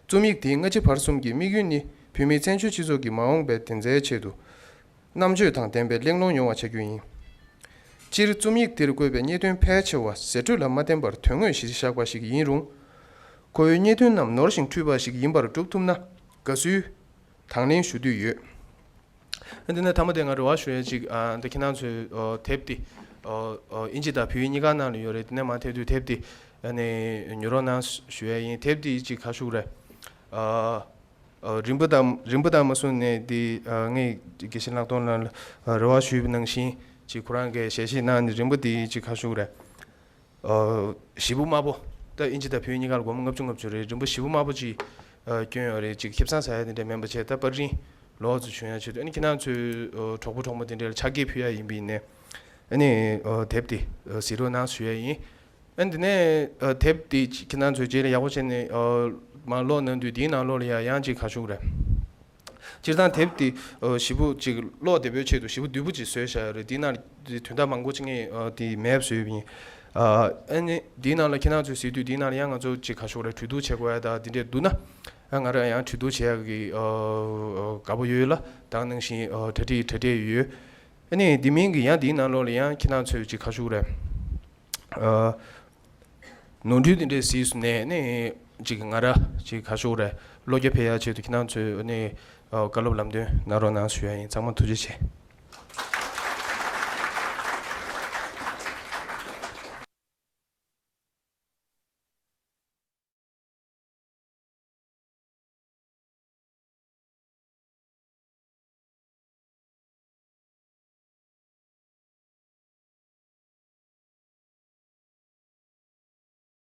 རྩོམ་ཡིག་དེའི་སྔ་ཕྱི་བར་གསུམ་གྱི་དམིགས་ཡུལ་ནི་བོད་མིའི་བཙན་བྱོལ་སྤྱི་ཚོགས་ཀྱི་མ་འོངས་པའི་བདེ་རྩའི་ཆེད་དུ། རྣམ་དཔྱོད་དང་ལྡན་པའི་གླེང་སློང་ཡོང་བ་བྱ་རྒྱུ་ཡིན། སྤྱིར་རྩོམ་ཡིག་འདིར་བཀོད་པའི་རྙེད་དོན་ཕལ་ཆེ་བ་ཟད་འགྲོས་ལ་མ་བརྟེན་པར་དོན་དངོས་གཞིར་བཞག་པ་ཞིག་ཡིན་རུང་། ཁོ་བོའི་རྙེད་དོན་རྣམས་ནོར་ཞིང་འཁྲུལ་པ་ཞིག་ཡིན་པར་སྒྲུབ་ཐུབ་ན་དགའ་བསུའི་དང་ལེན་ཞུ་འདོད་ཡོད། འདི་ནས་མཐའ་མ་དེ་ང་རེ་བ་ཞུ་ཡ་ཅིག་ཨ། འདི་ཁྱེད་རང་ཚོའི་ཨ། དེབ་འདི་ཨ། ཨ། ཨིན་ཇི་དང་བོད་ཡིག་གཉིས་ཀ་ནང་ལ་ཡོད་རེད། འདི་ནས་མར་ཐེབས་དུས་དེབ་འདི་ཨ་ནི་ཉོ་རོགས་གནང་ཞུ་ཡ་ཡིན། དེབ་འདི་ཅིག་ག་ཞུ་དགོས་རེད། ཨ། ཨ། རིན་པ་དང་རིན་པ་དང་མ་བཟུང་ནས་འདི་ཨ། ངས་དགེ་བཤེས་ལྷག་རྡོར་ལགས་ལ་རེ་བ་ཞུས་པ་ནང་བཞིན་ཅིག་ཁོ་རང་གིས་ཞལ་བཞེས་གནང་ནས་རིན་པ་འདི་ཅིག་ག་ཞུ་དགོས་རེད། ཨ། ཞེ་པོ་དམའ་པོ། ད་ཨིན་ཇི་དང་བོད་ཡིག་གཉིས་ཀ་ལ་སྒོར་མོ་ལྔ་བཅུ་ལྔ་བཅུ་རེད། རིན་པ་ཞེ་པོ་དམའ་པོ་ཅིག་ཨ། བསྐྱོན་ཡོད་རེད། ཅིག་ཁེ་བཟང་ཟ་ཡ་དེ་འདྲ་མིན་པ་བྱས། ད་པར་རིས་ལོགས་སུ་བྱུང་ཡ་ཆེད་དུ་ཨ་ནི་ཁྱེད་རང་ཚོའི་ཨ། གྲོགས་པོ་གྲོགས་མོ་དེ་འདྲ་ལ་ཕྱག་འཁྱེར་ཕུལ་ཡ་ཡིན་པ་ཡིན་ནའི་ཨ་ནི་ཨ། དེབ་དེ་ཨ། གཟིགས་རོགས་གནང་ཞུ་ཡ་ཡིན། ཨ་ནི་དེ་ནས་ཨ། དེབ་དེ་ཁྱེད་རང་ཚོས་རྗེས་ལ་ཡག་པོ་བྱས་ནས་ཨ། མར་ཀློག་གནང་དུས་དེའི་ནང་ལོགས་ལ་ཡ་ཡང་ཅིག་ག་ཞུ་དགོས་རེད། སྤྱིར་བཏང་དེབ་འདི་ཨ། ཞེ་པོ་ཅིག་ཀློག་བདེ་པོའི་ཆེད་དུ་ཞེ་པོ་བསྡུས་པོ་ཅིག་བཟོས་བཞག་ཡོད་རེད། འདིའི་ནང་དོན་དག་མང་པོ་ཅིག་ངས་ཨ། འདི་མེབ་བཟོས་ཡིན། ཨ། ཨ་ནི་འདིའི་ནང་ལ་ཁྱེད་རང་ཚོས་གཟིགས་དུས་འདིའི་ནང་ལ་ཡང་ང་ཚོ་ཅིག་ག་ཞུ་དགོས་རེད། གྲོས་བསྡུར་བྱེད་དགོས་ཡ་ད་འདི་འདྲས་འདུག་ན། ཨ། ང་རང་ཡང་གྲོས་བསྡུར་བྱེད་ཡ་གི་ཨ། ཨ། དགའ་པོ་ཡོད་ལ། ད་ག་ནང་བཞིན་ཨ། གྲ་སྒྲིག་གྲ་སྒྲིག་ཡོད། ཨ་ནི་འདི་མིན་གྱི་ཡང་འདིའི་ནང་ལོགས་ལ་ཡང་ཁྱེད་རང་ཚོས་ཅིག་ག་ཞུ་དགོས་རེད། ཨ། ནོར་འཁྲུལ་འདི་འདྲས་གཟིགས་སོང་ནས་ནི་ཅིག་ང་རང་ཅིག་ག་ཞུ་དགོས་རེད། བློ་རྒྱ་འཕེར་ཡ་ཆེད་དུ་ཁྱེད་རང་ཚོས་ནི་ཨ། བཀའ་སློབ་ལམ་སྟོན་གནང་རོགས་གནང་ཞུ་ཡ་ཡིན། ཚང་མ་ཐུགས་རྗེ་ཆེ།